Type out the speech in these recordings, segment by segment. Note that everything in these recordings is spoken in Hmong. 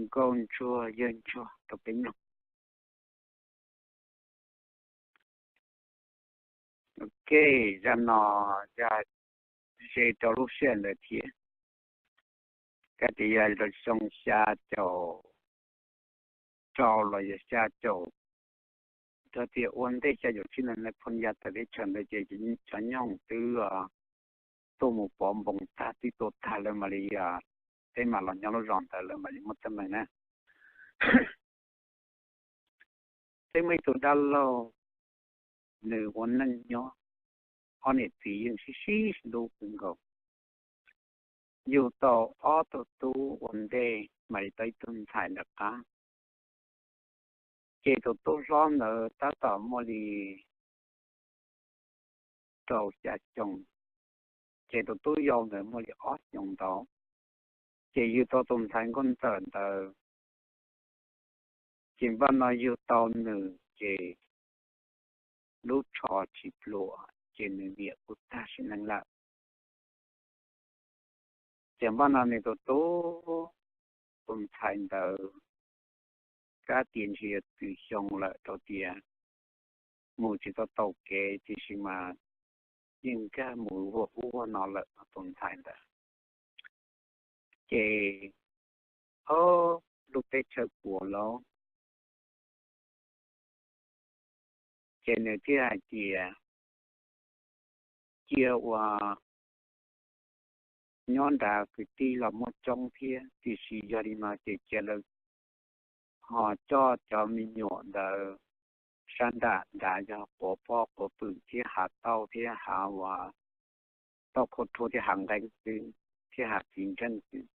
nkauj ntsuag yawg ntsuag rau peb mloog. Ok, zaj no zaj ze rau lub sij hawm ntawd thiab, kab tias yog rau xyoo xya caum rau los yog xya caum, txog tias ua ntej xya caum tsib ntawd Nais Phoo ya tawm teb chaws ntawd ces cov nyooj twb tuaj mus pov npoos tag twb tuag tag lawm mam li, peb mam los nyob lub zos ntawd lawm mam li muaj teeb meem na. Peb muaj ib tug dab laug, nws ua neej nyob, ob niam txiv yeej sib sib hlub kawg nkaus. Yug tau ob tug tub ua ntej mam li tau ib tug ntxhais nram qab. Ces tus tub hlob ntawd tab tom muaj li rau xya xyoo, ces tus tub yau ntawd muaj li ob xyoos ntau. Ces yug tau tus ntxhais nkauj ntxawm ntawd, ces npaj no yug tau nws ces lub tsho tsis pluav ces nws niam kuj tag sim neej lawm. Ces npaj no nws tus tub, tus ntxhais ntawd, kab tias ntshe yuav txwm xyoo lawm rau tias mus tsis tau taus kev tiam sis mas yeej nkag mus ua ub ua no lawm no tus ntxhais ntawd. Ces ob lub teb chaws puas lauj, ces nws thiaj hais tias cia ua nyob nrad kwv tij los muaj coob thiab, tiam sis yog li no ces cia lawv ho coj cov me nyuam ntawd sab nram nrad yog quav poj quav pwm thiab hav tauj thiab hav uas tauj khau rhuab thiab hav nqeeb xwb thiab hav txiv ntseej xwb.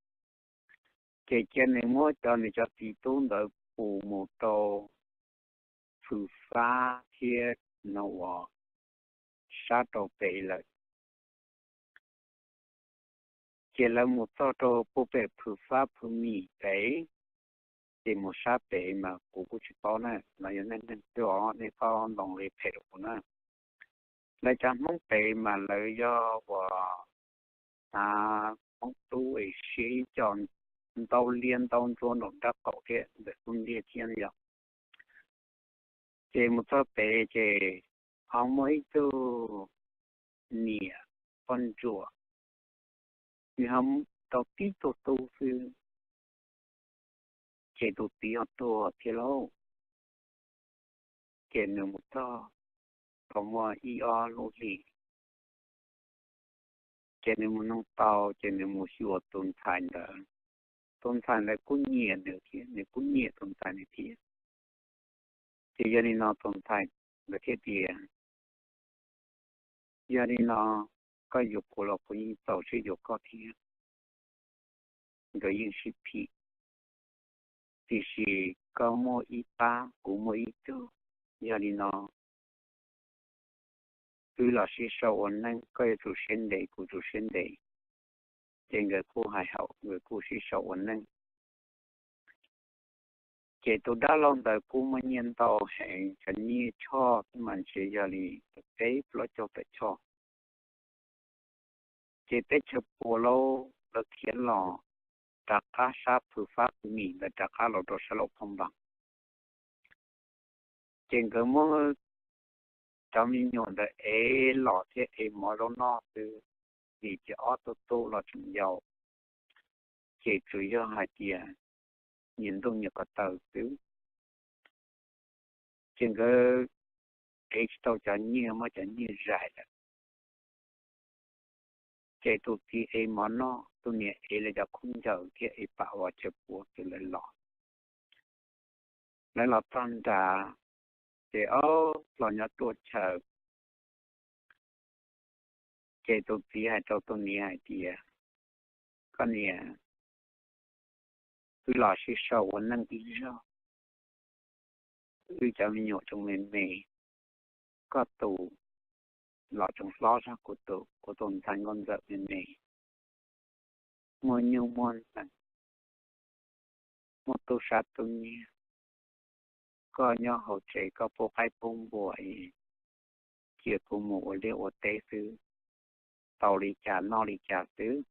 Ces cia nws muab cov nws cov txiv tub ntawd pus mus rau Phwm Fab thiab no uas sab rau pem lawm. Ces lawv mus txog rau puag pem Phwm Fab Phwm Mim pem, ces mus sab pem mas kuv kuj tsis paub na, no yog neeg neeg twg os nej txhob ntoos li phem rau kuv na. Lawv cov Hmoob pem mas lawv yog uas hnav Hmoob tub es siab ib co ntaub liab ntaub ntsuab nraum nrab qaum thiab ntawm xub ntiag thiab yog. Ces mus txog pem ces ho muaj ib tug niam poj ntsuam, nws ho tau tib tug tub xwb, ces tus txiv ho tuag thiab lauj. Ces nws mus txog tau muaj ib ob lub hlis, ces nws mus nug tau, ces nws mus xyuas tus ntxhais ntawd. Tus ntxhais ntawd kuj nyiam nws thiab, nws kuj nyiam tus ntxhais ntawd thiab. Ces yog li no tus ntxhais ntawd thiaj tias, yog li no koj yuav kuv los kuv yeej txaus siab yuav koj thiab. Nkawd yeej sib phim, tiam sis koj muaj ib pab kuv muaj ib tug, yog li no wb los sib sau ua neej, koj yuav tsum siab ntev kuv tsum siab ntev. Ces nkawd kuj hais haum, nkawd kuj sib sau ua neej. Ces tus dab laug ntawd kuj muaj nyiaj ntau heev, cov nyiaj choj mas ntshe yog li peb plaub caug tawm choj. Ces teb chaws puas lauj, lawv khiav los rov qab sab Phwm Fab Phwm Mim ntawd rov qab los rau sab Lauj Phoo Npas. Ces nkawd muab cov me nyuam ntawd ev los thiab ev mov zaub noj xwb, vim ces ob tug tub los tseem yau, ces tsuas yog hais tias nyias ntuj nyias ko taw xwb. Ces nkawd ev tsis tau cov nyiaj, muab cov nyiaj zais lawm. Ces tus txiv ev mov noj, tus niam ev lawv cov khaub ncaws thiab ev pam uas chaw puav ces lawv los. Lawv los txog nrad, ces ob los nyob ruaj chaw. Ces tus txiv hais rau tus niam hais tias, koj niam, wb los sib sau ua neej ib zaug, wb cov me nyuam tseem me me, koj tus los tseem hlob zog kuv tus, kuv tus ntxhais nkauj ntxawm me me, muaj nyuj muaj nees, muaj tub sab tub nyiag. Koj nyob hauv tsev koj pub qaib pub npua es cia kuv mus ua liaj ua teb xwb, tau li cas noj li cas xwb.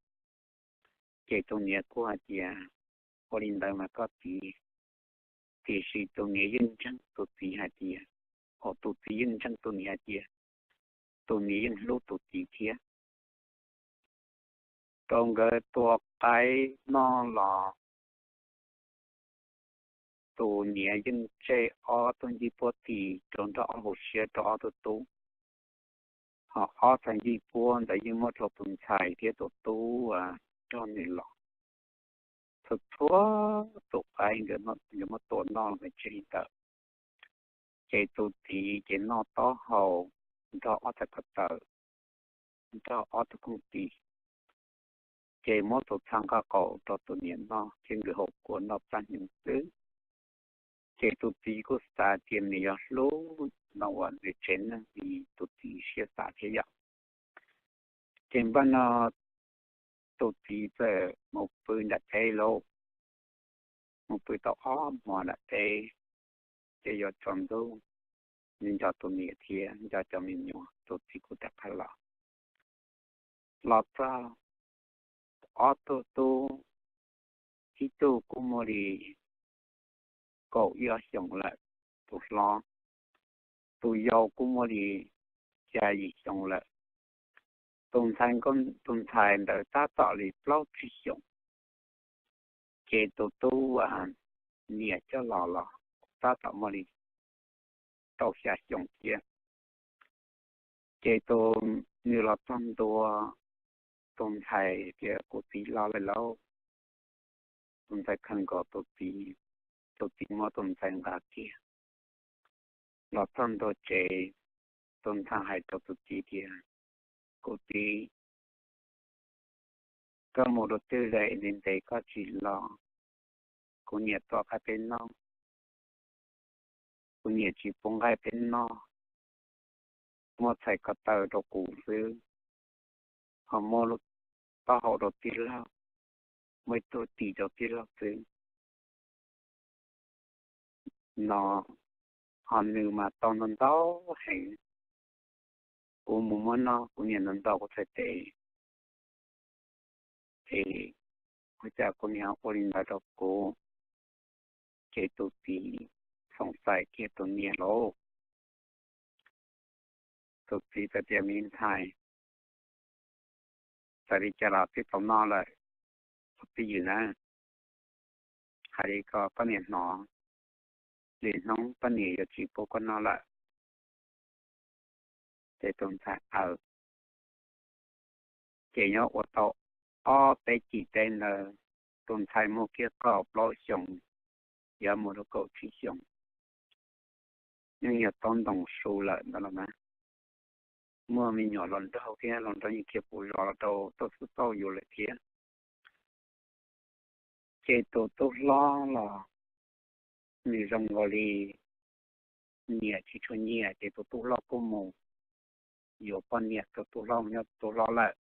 Ces tus niam kuj hais tias, ua li ntawd mas koj txiv. Tiam sis tus niam yeej ntseeg tus txiv hais tias, tus txiv yeej ntseeg tus niam hais tias tus niam yeej hlub tus txiv thiab. Thaum nkawd tua qaib noj los, tus niam yeej tseg ob tug ncej puab tis rau nrog ob hauv siab rau ob tug tub. Ho ob txhais ncej puab ntawd yeej muab rau tus ntxhais thiab tus tub nrog nws los. Txhua txhua tus qaib nkawd muab tua noj los tseg li ntawd. Ces tus txiv ces noj taub hau nrog ob txhais ko taw, nrog ob tug kooj tis, ces muab tus txha nqaj qaum rau tus niam noj thiab nkawd haus kua noj plab hnyuv xwb. Ces tus txiv kuj xav tias nws yog hlub no uas nws tsev neeg li tus txiv siab xav thiab yom. Ces npaj no tus txiv txawm mus pw nram teb lauj, mus pw tau ob hmos nram teb, ces yuav tsaus ntuj, nws nco tus niam thiab nco cov me nyuam, tus txiv kuj rov qab los. Los txog, ob tug tub, ib tug kuj muaj li kaum ib ob xyoos lawm, tus hlob, tus yau kuj muaj li xya yim xyoo lawm, tus ntxhais, tus ntxhais ntawd tab tom li plaub tsib xyoos. Ces tus tub niam coj los los tab tom muaj li rau xya xyoo thiab. Ces tus, nws los txog ntua, tus ntxhais tias kuv txiv los lawm lauj. Tus ntxhais khaws nkaus tus txiv, tus txiv muab tus ntxhais nqa kiag. Los txog ntua tsev, tus ntxhais hais rau tus txiv tias, kuv txiv, koj mus rau twg lawm ntev ntev koj tsis los? Kuv niam tua qaib peb noj, kuv niam tsis pub nqaij peb noj, muab txhais ko taw rau kuv xwb, ho muab taub hau rau tij laug, muab ib tug tis rau tij laug xwb no, ho nws mas tau ntau ntau heev. Kuv mus muab noj kuv niam ntau ntau kuv txhais tes, ces ua cas kuv niam ua li ntawd rau kuv? Ces tus txiv xoom xais kiag tus niam lauj. Tus txiv txawm tias, me ntxhais, txawm li cas los twb tau noj lawm, tus txiv yws na, hais li ko koj niam hnov, lwm hnub koj niam yuav tsis pub koj noj lawm. Ces tus ntxhais aws, ces nyob ua tau ob peb cim teb ntawd, tus ntxhais muaj kiag kaum plaub xyoos, yuav mus rau kaum tsib xyoos, yeej yog tau ntoos su lawm ntawd los na. Muaj me nyuam hluas nraug thiab hluas nraug yeej khiav puv zos los rau tauj xub tauj yus lawm thiab. Ces tus tub hlob los nws zoo nkaus li nyiam tsis tshua nyiam, ces tus tub hlob kuj mus yuav poj niam, tus tub hlob mus nyob tus tub hlob lawm.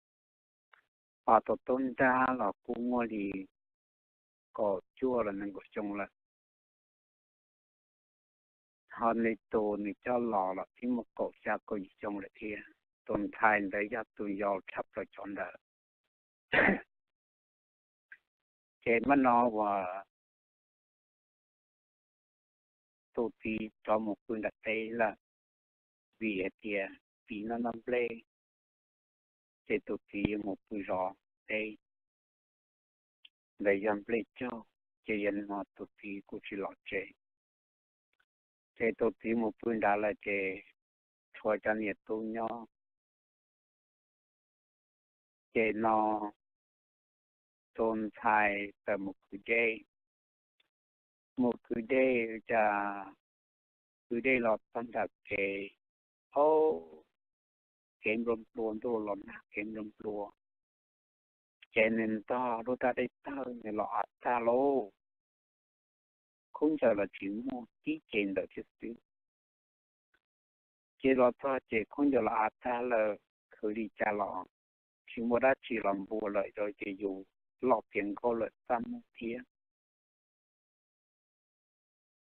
Ho tus tub nrab los kuj muaj li kaum cuaj los nees nkaum xyoo lawm. Ho nws tus nws coj los los twb muaj kaum xya kaum yim xyoo lawm thiab. Tus ntxhais ntawd yog tus yau tshaj plaws cov ntawd. Ces npaj no uas tus txiv rov mus pw nram teb lawm, vim hais tias txiv noj noj nplej, ces tus txiv yuav mus pw zov teb, ntawd yog nplej caug, ces yog no tus txiv kuj tsis los tsev. Ces tus txiv mus pw nrad lawm ces tshuav cov niam tub nyob. Ces no tus ntxhais txawm mus kwv dej, mus kwv dej cas kwv dej los txog nram kev, au, kev nplua nplua, ntuj los nag kev nplua nplua, ces nws ntog lub raj dej tawg nws los av tag lauj. Khaub ncaws los tsis muaj, tib ce ntawd thiab xwb. Ces los txog ces khaub ncaws los av tag lawm, khwv li cas los tsis muaj dab tsi los npua lawm rau ces yus loj tiav nkauj lawm txaj muag thiab.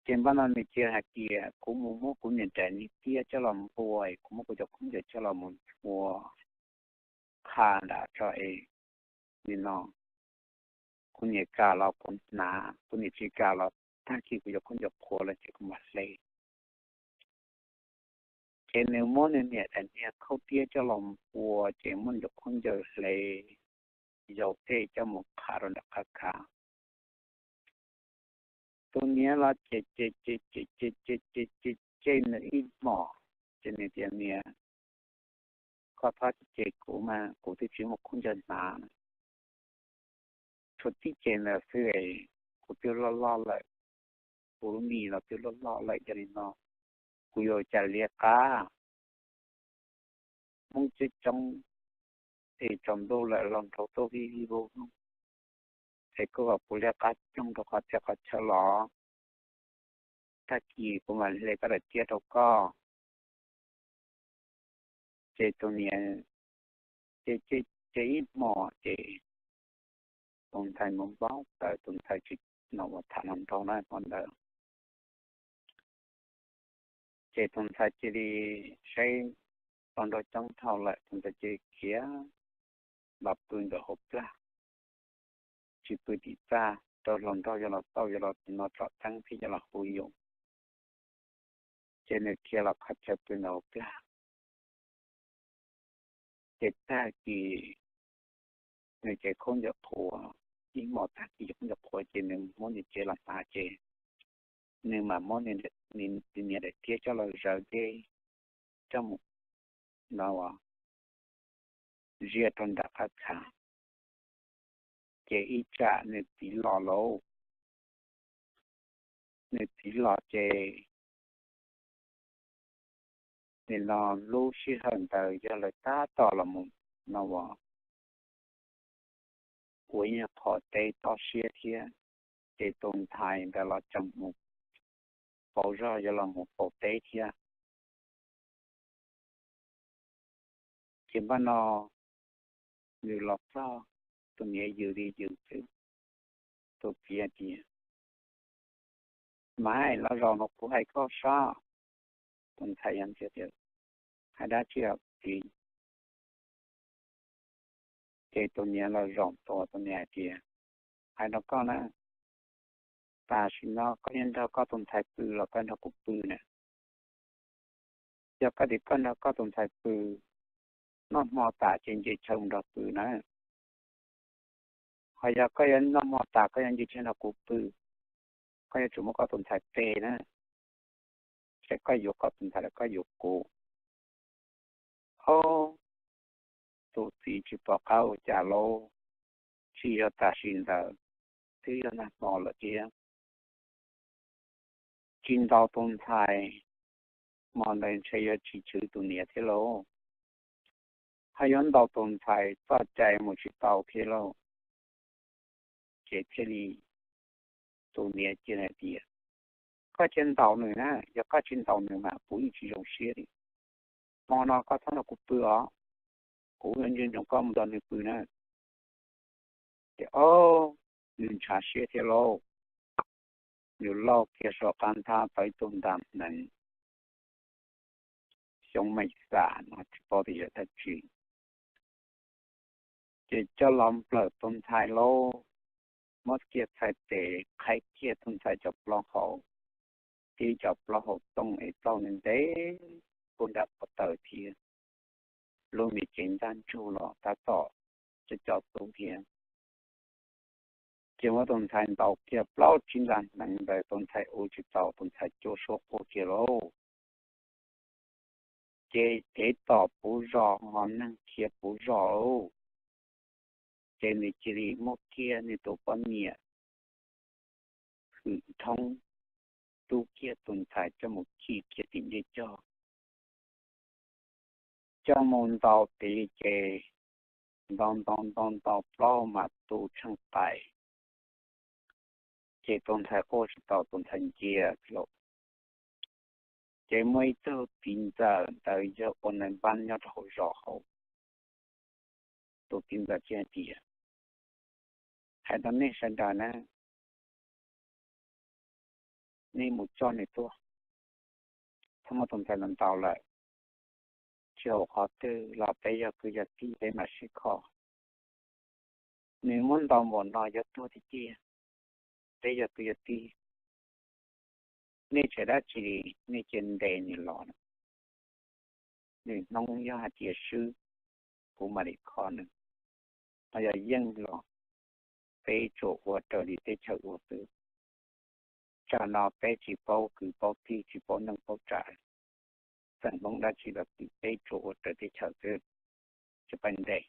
Ces npaj no nws cia hais tias kuv mus muab kuv niam nraim niag tiab coj los npua es kuv muab kuv cov khaub ncaws coj los mus ntxhua qha nram tso es nim no kuv niam kam los kuv hnav, kuv niam tsis kam los tag kis kuv yuav khaub ncaws qhuav lawm ces kuv mam hle. Ces nws muab nws niam daim niag khaub tiab coj los ua ces muab nws cov khaub ncaws hle, yaus dej coj mus qhav rau nram qab khav. Tus niam los ces ces ces ces ces ces ces ces ces nws ib hmos, ces nws tias, Niam, koj txhob cem kuv mas, kuv twb tsis muaj khaub ncaws hnav, tshuav tib ce ntawd xwb es kuv twb loj loj lawm, kuv lub mis los twb loj loj lawm, yog li no kuv yuav ua cas liab qab? Hmoob coob coob es tsaus ntuj lawm los nrau tuaj vij vij voog voog, es koj kom kuv liab qab coob rau qhov txhia qhov chaw los? Tag kis kuv mam hle koj daim tiab rau koj. Ces tus niam ces ces ib hmos ces tus ntxhais mus npau taws, tus ntxhais tsis hnov tham hluas nraug na hmo ntawd. Ces tus ntxhais cia li saib hluas nraug coob dhau lawm, tus ntxhais cia li khiav los pw ntawm hauv plag, tsis pw tim txaj rau hluas nraug yuav los txauj, yuav los no tsom teeb thiab yuav los hu yus, ces nws khiav los qhov chaw pw ntawm hauv plag. Ces tag kis nws cev khaub ncaws qhuav, ib hmos tag kis khaub ncaws qhuav ces nws muab nws cev los hnav ces nws mam muab nws niam daim tiab coj los zawv dej coj mus no ziaj rau nram qab khav. Ces ib tsam nws txiv los lauj, nws txiv los ces nim no lub sij hawm ntawd yog lawv tab tom los mus no ua ib nyuag qhov teb tob siab thiab, ces tus ntxhais ntawd los tseem mus pauv zog yuav los mus pauv teb thiab. Ces npaj no nws los txog, tus niam yws li yws xwb. Tus txiv hais tias, Mas los zaum no kuv hais koj sab. Tus ntxhais yog tias, Hais dab tsi os txiv? Ces tus niam los zaum tuaj, tus niam hais tias, Hais rau koj na, tam sim no koj yuav nrog koj tus ntxhais pw los koj nrog kuv pw na? Yog koj tias koj nrog koj tus ntxhais pw, noj hmo tas ces nce chaw mus nrog pw na. Ho yog koj yuav noj hmo tas koj yuav nce chaw nrog kuv pw, koj yuav tsum muab koj tus ntxhais pe na, seb koj yuav koj tus ntxhais los koj yuav kuv. Ob, tus txiv tsis pom qab ua cas lauj, tsis yog tam sim ntawd, twb yog nag hmo lawm thiab. Tsis ntaus tus ntxhais, hmo ntawd ntshe yuav tsis chwv tus niam thiab lauj. Ho yuav ntaus tus ntxhais txoj cai mus tsis tau thiab lauj. Ces thiaj li tus niam cia hais tias, Koj cia ntaus nws na, yog koj tsis ntaus nws mas kuv yeej tsis zoo siab li. Hmo no koj txhob nrog kuv pw os, kuv yuav ntsia ntsoov koj mus nrog nws pw na. Ces ob, nws ntshav siab thiab lauj, nws lauj kiag saum qab nthab tau ib tug nta hneev xyoob meem xam no tsis paub tias yog dab tsi. Ces coj los nplawm tus ntxhais lauj, muab kiag txhais tes qhaib kiag tus ntxhais cov plaub hau, tib cov plaub hau tooj es plaub ntev ntev puag nram pob taws thiab, lub me cev ntaj ntsug los tab tom cov cov tub thiab. Ces muab tus ntxhais ntaus kiag plaub tsib nta hneev ntawd tus ntxhais ua tsis tau, tus ntxhais cua suab quaj kiag lauj. Ces cev tom puv zos ho neeg khiav puv zos lauj. Ces nws cia li muab kiag nws tus poj niam hwm dhoob, tub kiag tus ntxhais coj mus khi kiag tim ncej cog, coj mus ntaus tid ces ntaus ntaus ntaus ntaus plaub mam tu tsheej qais. Ces tus ntxhais quaj tsis tau, tus ntxhais ncia lawm. Ces muaj ib tug txiv ntxawm ntawd yog ua nais npab nyob rau hauv zos hauv. Tus txiv ntxawm thiaj hais tias, Hais rau nej sawv daws na, nej mus coj nws tuaj, txhob muab tus ntxhais no ntaus lawm. Tsis hais qhov twg los peb yog kwv yog tij peb mam sib kho. Nws muab ntaus npaum no yuav tuag tiag tiag. Peb yog kwv yog tij, nej tseem dab tsi nej cia ntes nws los? Lwm hnub yog hais tias swb, kuv mam li kho nws. Ho yog yeej los, peb tsuas ua raws li teb chaws ua xwb. Tsam no peb tsis paub kwv paub tij, tsis paub neej paub tsav, xeem Hmoob dab tsi los xij, peb tsuas ua raws teb chaws xwb, tsis pab ntes.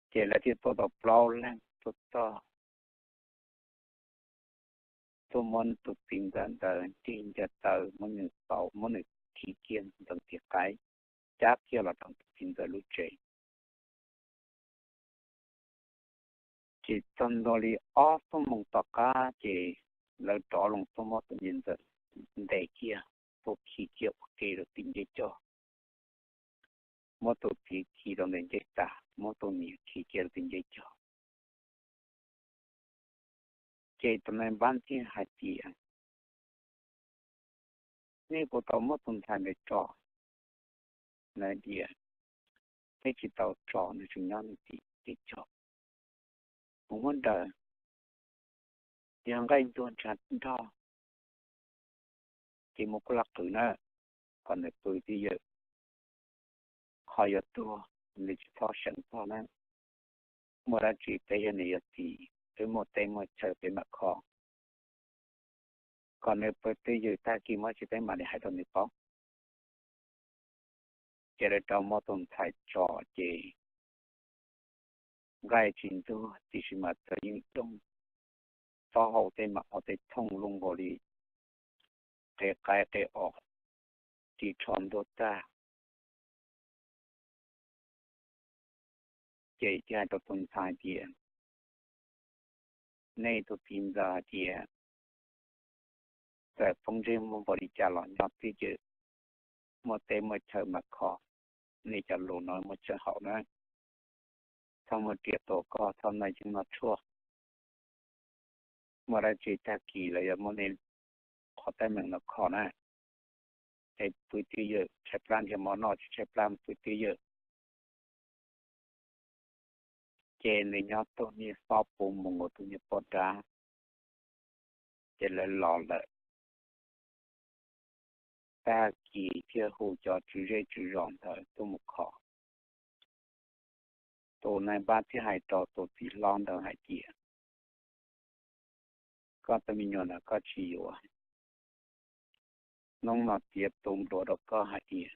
Ces lawv thiaj tuaj tau plaub leeg tuaj txog, tuaj muab tus txiv ntxawm ntawd nrig ncaws taw, muab nws tau, muab nws khi kiag ntawm tiv qaib, cab kiag los rau tus txiv ntxawm lub tsev. Ces txog ntua li ob xuab moos tom qab ces lawv rov los tuaj muab tus niam ntxawm ntes kiag, tuaj khi kiag ua ke rau tim ncej cog. Muab tus txiv khi rau ntawm ncej tas, muab tus niam khi kiag rau tim ncej cog. Ces tus nai npab thiaj hais tias, nej puas tau muab tus ntxhais ntawd tso? Lawv tias, peb tsis tau tso, nws tseem nyob nws tim ncej cog. Kuv muab daws, yog nqaij ntuag ntshav nrog, ces muab kuj laj qwm na, kom nws pw twj ywm. Qhov yuav tuag nws tsis txhob seem txog na. Muaj dab tsi peb yog nws yog txiv, peb muaj teb muaj chaw peb mam kho. Kom nws pw twj ywm, tag kis muaj dab tsi peb mam li hais rau nws paub. Ces lawv rov muab tus ntxhais tso, ces nqaij tsis ntuag tiam sis mas txawm yeej doog, taub hau tej mas ob tej thooj luj nkaus li qe qaib qe os, ris tsho ntuag tag. Ces thiaj hais rau tus ntxhais hais tias, nej tus txiv ntxawm hais tias, txawm poob ntsej muag npaum li cas los nyob twj ywm, muaj teb muaj chaw mam kho. Nej cov lus no muaj tswv haum na, txhob muaj riam tua koj, txhob noj yeeb noj tshuaj. Muaj dab tsi tag kis lawv yuav muab nej qhov teeb meem no kho na. Es pw twj ywm, tshaib plab nrhiav mov noj, tsis tshaib plab pw twj ywm. Ces nws nyob tug niag xob puv mus nkaus tus niag poj dab, ces lawv los lawm. Tag kis thiaj hu cov tswv zej tswv zos ntawd tuaj mus kho. Tus nai npab thiaj hais rau tus txiv hlob ntawd hais tias, koj tus me nyuam ntawd koj tsis yuav, hnub no txiav tu nplua rau koj hais tias,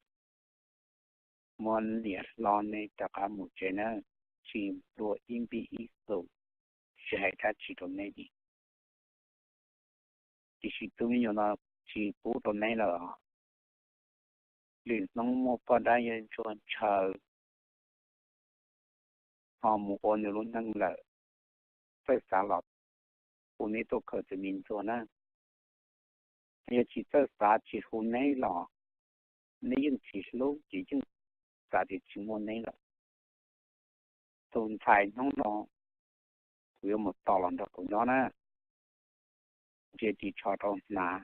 muab niam hlob neb rov qab mus tsev nawb, tsis nplua ib npib ib xus, tsis hais dab tsi rau neb li. Tiam sis tus me nyuam no tsis pub rau neb lawm. Lwm hnub muaj poj dab yawg ntsuag ntshaw ho mus ua nws lub neej lawm, txawj xav los hu neb tuaj khaws tus me ntsuag na. Yog tsis txawj xav tsis hu neb los, neb yeej tsis hlub ces yeej xav tias tsis muaj neb lawm. Tus ntxhais hnub no kuv yuav mus tos los nrog kuv nyob na. Nrhiav ris tsho rau hnav,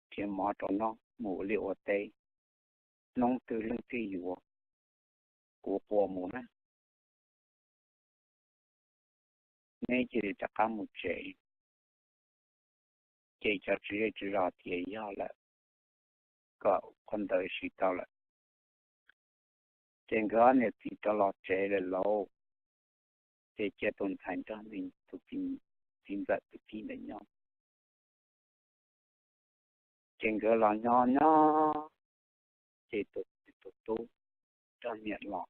nrhiav mov rau noj, mus ua liaj ua teb, hnub twg leej twg yuav, kuv quas mus na. Neb cia li rov qab mus tsev. Ces cov tswv zej tswv zos tias yog lawm, kom qhov ntawd siv tau lawm. Ces nkawd ob niam txiv rov los tsev lawm lauj. Ces cia tus ntxhais nrog nws tus txiv ntxawm tus tij ntawd nyob. Ces nkawd los nyob nyob, ces tus tub nrog niam los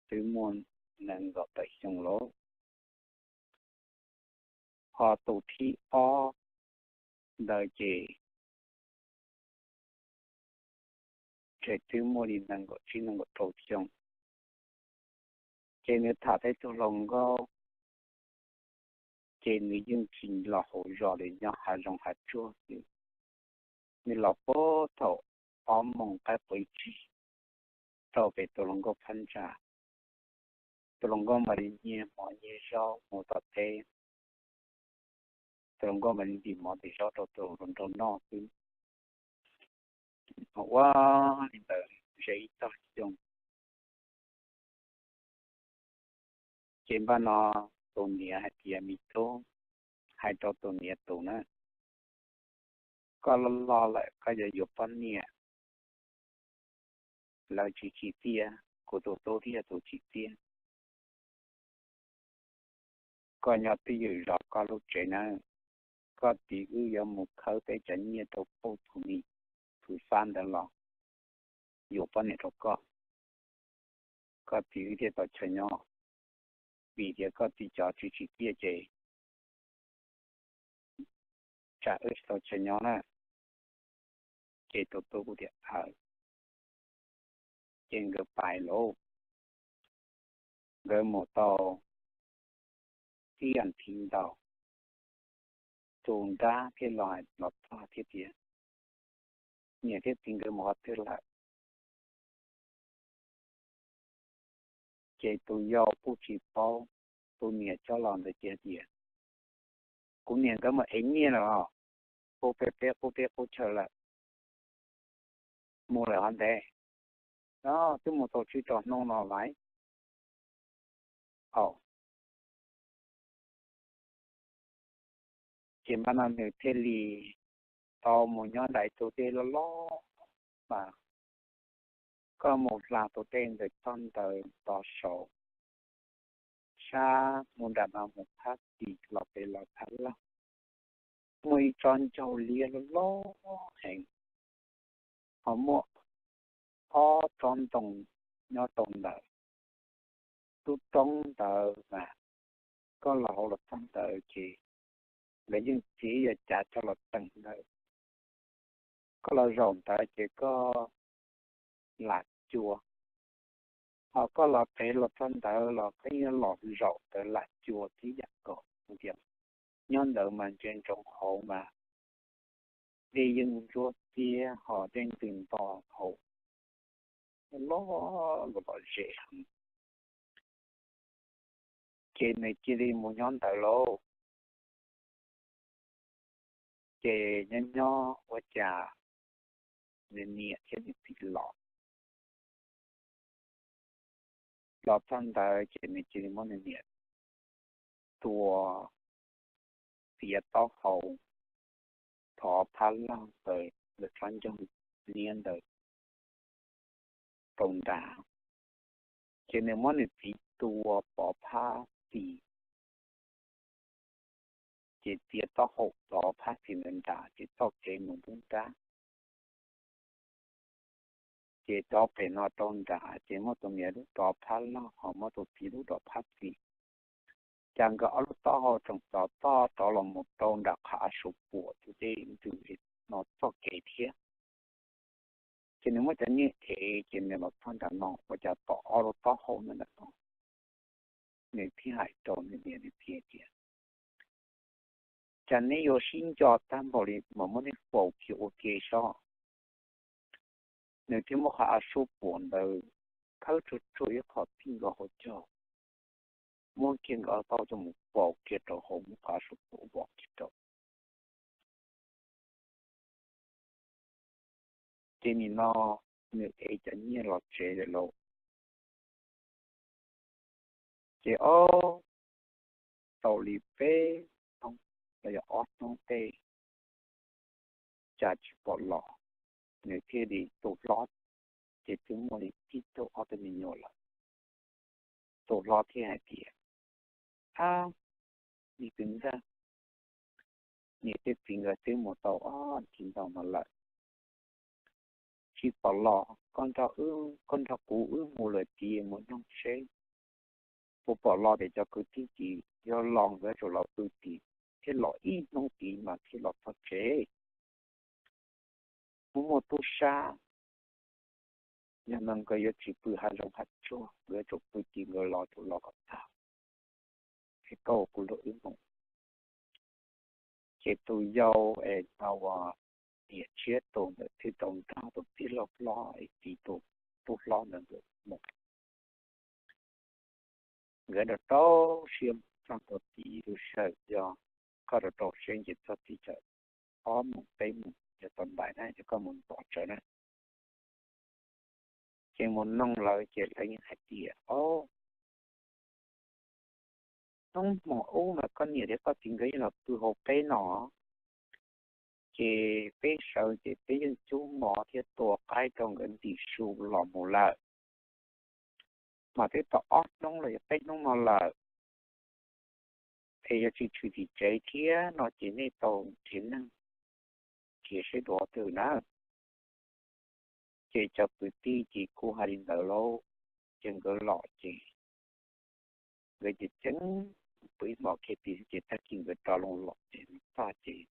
twb muaj nees nkaum tawm xyoo lauj. Ho tus thib ob ntawd ces tseem twb muaj li nees nkaum tsib nees nkaum rau xyoo. Ces nws tham tej tug hluas nkauj, ces nws yeej tsis los hauv zos li, nyob hav zoov hav tsuag xwb. Nws los puag thaum ob moos qaib quav tsig rau pem tus hluas nkauj phab ntsa. Tus hluas nkauj mam li nyiag mov nyiag zaub mus tom teb. Tus hluas nkauj mam li ntim mov ntim zaub rau tus hluas nraug noj xwb. Ho ua li ntawd ze ib tog xyoo. Ces npaj no tus niam hais tias, Me tub, hais rau tus niam tus na, koj loj loj lawm koj yuav yuav poj niam, lawv tsis tsim txiaj, kuv tus tub thiaj tus tsim txiaj. Koj nyob twj ywm zov koj lub tsev nawb, koj txiv wb yuav mus khawb peb cov nyiaj rau puj tus ni, tus fab ntawd los yuav poj niam rau koj, koj txiv wb thiaj tau chaw nyob. Vim tias koj txiv cov tsis tsim txiaj ces tsam wb tsis tau chaw nyob na. Ces tus tub kuj tias, Aws. Ces nkawd pais lauj, nkawd mus tau ib yam thiv ntau, tus nrab thiaj los hais los txog thiab tias, Niam thiab txiv nkawd mus qhov twg lawm? Ces tus yau kuj tsis paub, tus niam coj los ntawd ces tias, Kuv niam nkawd mus ev nyiaj lawm os, qub peb peb qub teb qub chaw lawm, mus lawm ho ntev, twb mus tau tsib rau hnub no lawm. Ces npaj no nws thiaj li tau mus nyob nram tus dej loj loj mas, koj mus hla tus dej ntawd txog ntawd tod saud, sab mus nram no mus phab xis los pem los phab laug, muaj ib tsob ncauj liab loj loj heev, ho muaj ob tsob ntoo nyob rau ntawd. Lub roob ntawd mas koj los hauv los txog ntawd ces lawv yeej txiav ib co cav coj los teem ntawd. Koj los zaum ntawd ces koj lam cua, ho koj los pem los txog ntawd los koj yeej los zaum ntawd lam cua tib yam nkaus. Nyob ntawd mas ntsia ntsoov hauv mas dej yeej ntsuab tiab ho dej ntws nto hauv, loj loj zem heev. Ces nws cia li mus nyob ntawd lauj. Ces nyob nyob ua cas nws niam thiab nws txiv los, los txog ntawd ces nws cia li muab nws niam tua txiav taub hau thov phab laug ntawd, lawv tsob ncauj liab ntawd rau nrad. Ces nws muab nws txiv tua pov phab xis, ces txiav taub hau pov phab xis ntawd nrad ces txoj kev mus nruab nrab. Ces rov pem no rau nrad ces muab tus niam lub rov phab laug ho muab tus txiv lub rov phab xis. Cas nkawd ob lub taub hau tseem rov toj rov los mus rau nram qhov av suav puam tus dej ntws no txoj kev thiab. Ces nws muab cov nyiaj ev ces nws los txog nram no ua cas pom ob lub taub hau ntawm no. Nws thiaj hais rau nws niam nws txiv tias, Cas neb yuav sib nco tag npaum li mas muab neb faus kiag ua ke sob. Nws thiaj muab qhov av suav puam ntawd khawb tsuag tsuag ib qho txij nkaus hauv caug, muab kiag nkawd ob lub taub hau coj mus faus kiag rau hauv, muab qhov av suav puam vom kiag rau. Ces nim no nws ev cov nyiaj los tsev lawm lauj. Ces ob, tau li peb hnub los yog ob hnub tej, cas tsis pom los. Nws thiaj li, tus hlob ces twb muaj li ib tug ob tug me nyuam lawm. Tus hlob thiaj hais tias, Ab, me kwv ntxawg, niam thiab txiv nkawd twb mus tau ob hnub ntau no lawm, tsis pom los. Koj nrog wb, koj nrog kuv wb mus lawm tid mus noog seb puas pom los tias cov kwv tij tid, yog los nkawd yuav tsum los pw tid, thiab los ib hnub tid mas thiaj los txog tsev. Muaj muaj tub sab, yog no nkawd yuav tsis pw hav zoov hav tsuag, nkawd yuav tsum pw tid, nkawd los tsum los kom tag, es koj ua kuv luag wb mus. Ces tus yau es tau, niam tshiab tus ntawd thiaj tau nrog tus tij laug hlob es txiv tus tub hlob ntawd nkawd mus. Nkawd rau rau siab mus txog ntua tid, lub sij hawm yog koj rau rau siab nce txog tid txawm ob moos peb moos yog tau ntais na, yog koj mus pov tsawv na. Ces mus noog lawv ces lawv yeej hais tias, Ob, hnub hmo ub mas koj niam thiab koj txiv nkawd yeej los pw hauv peb no, ces peb sawv ces peb yeej cub mov thiab tua qaib rau nkawd ntim su los mus lawm. Mas twb tau ob hnub los yog peb hnub no lawm, es yog tsis tshwm tim tsev thiab no ces nej tau nrhiav neeg nrhiav seb dua twg na. Ces cov kwv tij ces kuj hais li ntawd lauj, ces nkawd los ces nkawd ces tseeb pw ib hmos kiag tim ces tag kis nkawd rov los ces tag ces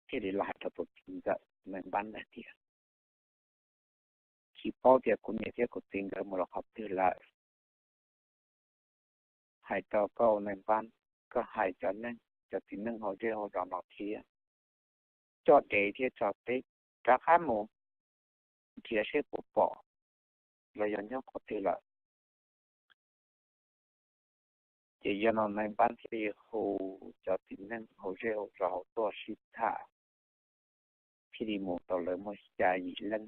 thiaj li los hais rau tus txiv ntxawm Nais Npab ntag tias, tsis paub tias kuv niam thiab kuv txiv nkawd mus los qhov twg lawm. Hais rau koj Nais Npab, koj hais cov neeg, cov txiv neej hauv zej hauv zos no thiab, coj dev thiab tso peb rov qab mus nrhiav seb puas pom los yog nyob qhov twg lawm. Ces yog no Nais Npab thiaj li hu cov txiv neej hauv zej hauv zos hauv tuaj sib tham, thiaj li mus tau lawv muaj xya yim leej,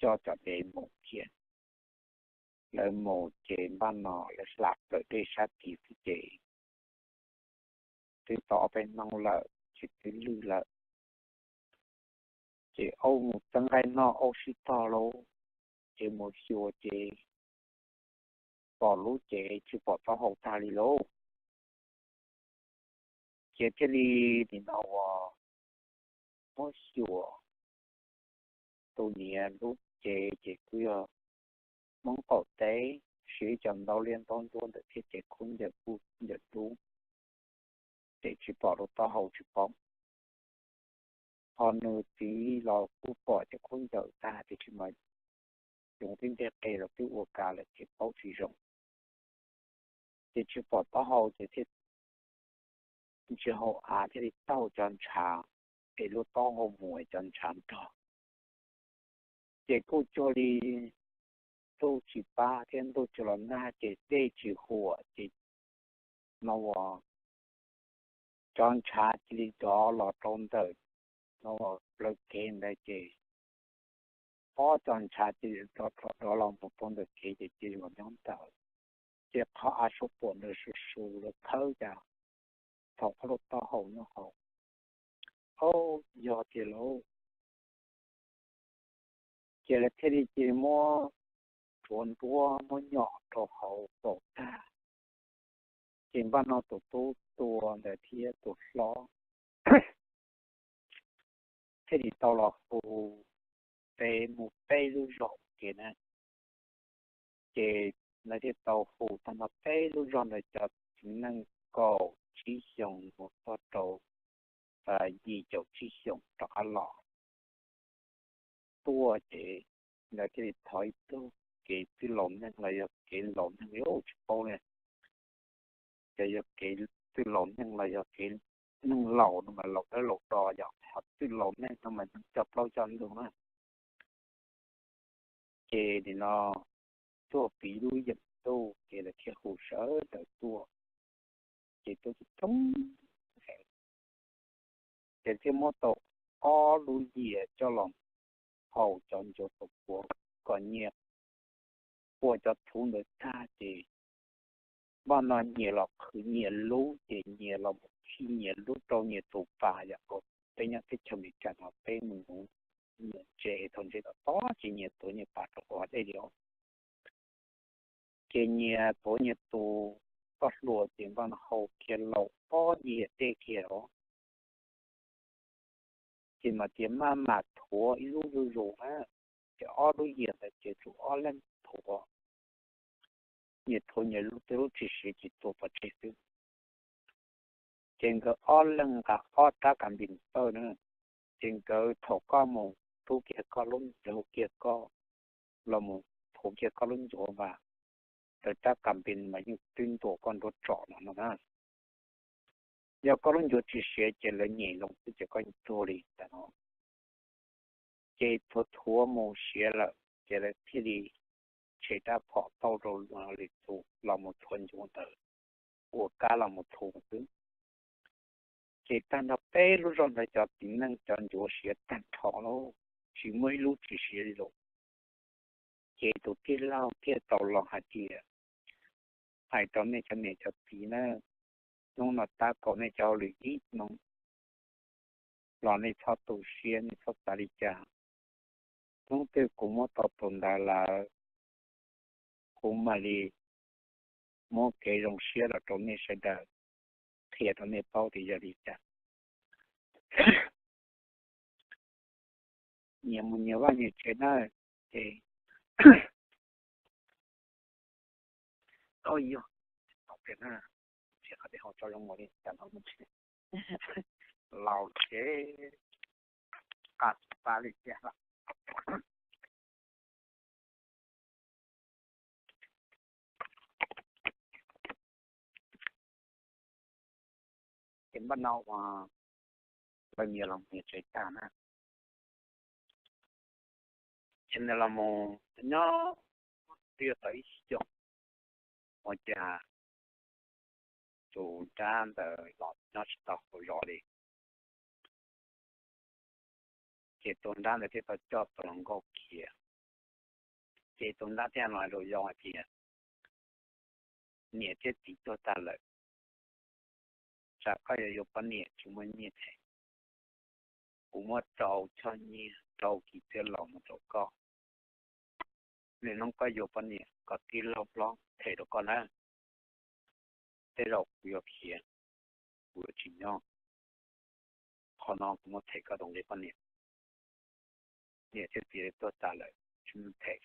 coj cov dev mus thiab. Lawv mus ces npaj no lawv hla plaws dej sab tid xwb ces twb tau ob peb hnub lawm ces twb lwj lawm. Ces aub mus txeeb nqaij noj aub sib tog lauj, ces mus xyuas ces pom lub cev tsis pom taub hau tag li lauj. Ces thiaj li nim no uas muab xyuas tus niam lub cev ces kuj yog Hmoob qaum teb, siv ib co ntaub liab ntaub ntsuab ntawm thiab ces khaub ncaws kuj ncaws dub, ces tsis pom lub taub hau tsis paub. Ho nws txiv los kuj pom cov khaub ncaws tag tiam sis mas yoov tib nteg qe los twb ua kas lawm ces paub tsis zoo. Ces tsis pom taub hau ces thiaj ntsia hauv av thiaj li taug cov ntshav, es lub taub hau mus es cov ntshav nrog. Ces kuj cuag li ntuj tsis pab thiab ntuj tsis los nag ces dej tsis huam ces no uas cov ntshav cia li dov los rau ntawm no uas plawv kev ntawd ces ob cov ntshav cia li dov los mus rau ntawm kev ces cia li los nyob ntawd. Ces qhov av suab puam ntawd su su lawv khawb cas thaum qhov lub taub hau nyob hauv. Au, yog tiag lauj. Ces lawv thiaj li cia li muab tsuav nruab muab nyom rau hauv kaum tag. Ces npaj no tus tub tua ntawd thiab tus hlob thiaj li tau los hu peb mus peb lub zos ua ke na. Ces lawv thiaj tau hu tag nrho peb lub zos ntawd cov txiv neej kaum tsib xyoos mus txog rau yim caum tsib xyoos rov qab los tuaj ces lawv thiaj li thov ib tug kev txwj laus neeg los yog kev laus neeg li tsis paub li, ces yog kev txwj laus neeg los yog kev neeg laus no mas laus dawb laus do, yog ho txwj laus neeg no mas neeg coj plaub coj ntug na. Ces nim no tuaj piv lub yeem ntuj ces lawv thiaj hu sawv daws tuaj, ces tuaj coob coob heev. Ces thiaj muab tau ob lub yias coj los haus cov ncuav tus puav kom nyias ua cov thuv ntawd tag ces npaj no nyias los qhwv nyias lub ces nyias los mus khi nyias lub rau nyias tus pas yom. Peb nyob teb chaws Amelikas no peb mus nuv nyias ntses thaum ntses tom tob ces nyias tuav nyias pas rau hauv dej li os. Ces nyias tuav nyias tus koj hlua ces npaj no haus kiag laus ob yias dej kiag os. Ces mas tias maj mam thuav ib lub zuj zus na, ces ob lub yias ntawd ces tsum ob leeg thuav, nyias thuav nyias lub, tej lub tsis siav ces tua pov tseg xwb. Ces nkawd ob leeg nqa ob rab kas npis tawj na, ces nkawd thaum koj mus rub kiag koj lub ncuav kiag koj los mus thuav kiag koj lub ncuav mas, rab kas npis mas yeej twb ntuas koj nruab tsom no no na. Yog koj lub ncuav tsis siav ces lawv nyem loo xwb ces koj yeej tuag li ntawd no. Ces thuav thuav mus siav lawm ces lawv thiaj li tshem rab phom tauj rau lwm tus los mus thuav ncuav ntawd, ua kab los mus thuav xwb. Ces tag nrho peb lub zog ntawd cov txiv neej cov ncuav siav tag nrho lauj, tsis muaj ib lub tsis siav li lawm. Ces tus tij laug thiaj tau los hais tias, hais rau nej cov niam cov txiv na, hnub no tab kaum nej cov hauj lwm ib hnub los nej txhob tu siab, nej txhob xav li cas. Hnub twg kuv muab tau tus ntawd lawm, kuv mam li muab kev zoo siab los rau nej sawv daws, qhia rau nej paub tias yog li cas. Nyias mus nyias vaj nyias tsev na, ces yog, tsis qhov dej haus tso zoo mus li cas no, laus ces qas pa li cas lawm. Ces npaj no uas lawv nyias los nyias tsev tag na, ces nws los mus nyob twb yuav tau ib xyoos, ua cas tus nrab ntawd los nyob tsis tau hauv zos li. Ces tus nrab ntawd thiaj tau coj tus hluas nkauj khiav. Ces tus nrab thiaj los hais rau Yoo hais tias, niam thiab txiv tuag tas lawm, tsam koj yuav yuav poj niam tsis muaj nyiaj them, kuv muab rau choj nyiaj rau kis txiaj laus mus rau koj. Niaj hnub koj yuav poj niam kom tij laug hlob them rau koj na. Tej zaum kuv yuav khiav, kuv yuav tsis nyob, qhov no kuv muab them koj tus nqi poj niam. Niam thiab txiv tuag tas lawm tsis muaj them.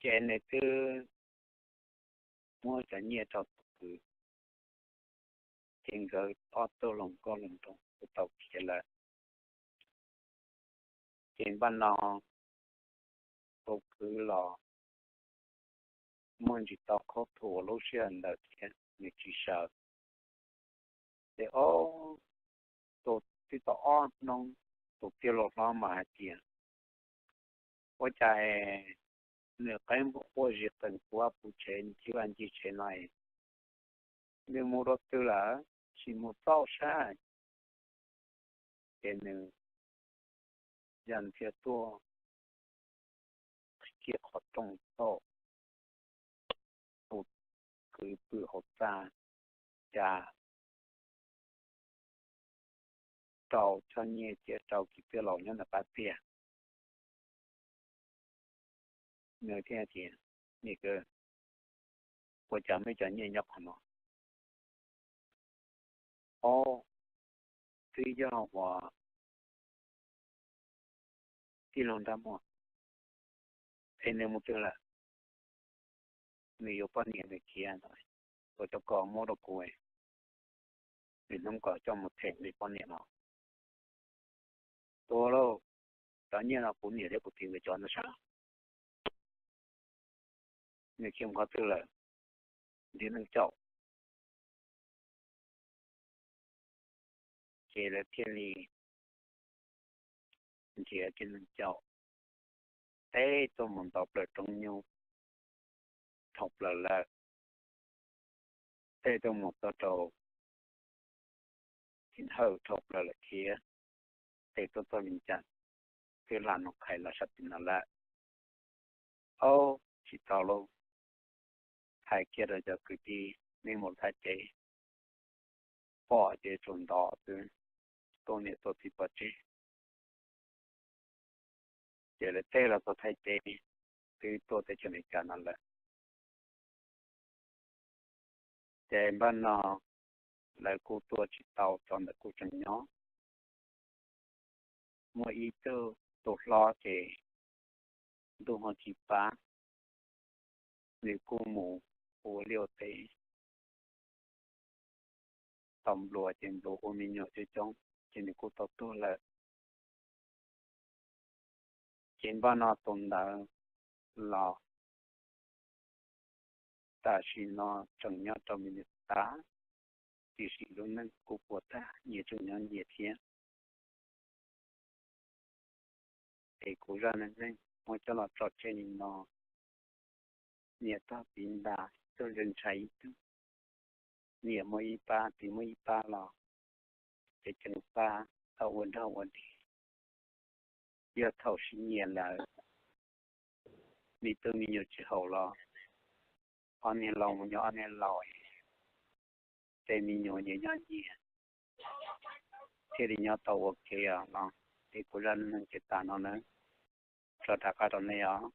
Ces nws twb muab cov nyiaj rau tus kwv, ces nkawd ob tug hluas nkauj hluas nraug kuj tau khiav lawm. Ces npaj no tus kwv los muaj ntsis tau khaub thuas lub sij hawm ntawd thiab nws tsis sawv. Ces ob, tus twb tau ob hnub, tus tij laug hlob mas hais tias, ua cas nws qeeb quaj zis qees quav puv tsev ncig vaj ncig tsev no, nws mus rau twg lawm, tsis mus txauj sab. Ces nws ya ntxiag tuaj kiag qhov rooj txauj, tus kwv pw hauv txaj, cas rau choj nyiaj cia rau kis txiaj laus nyob ntawm qab txiaj. Nws thiaj tias, niam kwv, ua cas muaj cov nyiaj nyob qhov no? Ob, twb yog uas tij laug nrab muag, es nws mus twg lawm? Nws yuav poj niam nws khiav, ua cov ko muab rau kuv, nws hnub kom coj mus them li poj niam no. Tuag lauj, cov nyiaj no kuv niam thiab kuv txiv nkawd cov ntawd sav. Nws khiav mus qhov twg lawm? Ntiav neej caum. Ces lawv thiaj li nrhiav kiag neeg caum, teb tuaj mus ntaus plaws roob nyuj dhau plaws lawm, teb tuaj mus txog rau Txiv Hawj dhau plaws lawm thiab, teb tuaj txog Vias Cas twb lam noj qhaib los sab tim no lawm. Aub, tsis tau lauj, hais kiag rau cov kwv tij nej mus Thaib teb, pom ces tsuas ntov xwb, tuaj niam tuaj txiv pov tseg. Ces lawv teb los txog Thaib teb, twb tuaj teb chaws Amelikas no lawm. Ces npaj no lawv kuj tuaj tsis tau, cov ntawd kuj tseem nyob. Muaj ib tug, tus hlob ces ntuj ho tsis pab, nws kuj mus ua liaj ua teb tau nplua ces nplua ua me nyuam coob coob ces nws kuj tau tuag lawm. Ces npaj no tus ntawd los tam sim no tseem nyob rau Amelikas, tiam sis lub neej kuj puas tag, nyias tseem nyob nyias thiab. Es kuv zaj neej neeg muab coj los tso tseg li no, niam tag txiv ntas tuaj ntshai ntshai ib tug, niam muaj ib pab txiv muaj ib pab los ces tseem pab tau ua nrog ua dig. Yog thaum sib nyiam lawm, me tub me nyuam tsis haum los ob niag laus mus nyob ob niag laus, tej me nyuam nyias nyob nyias, thiaj li nyob tau ua ke os. Los ces kuv zaj neeg ces tas no nawb, tso rov qab rau nej os.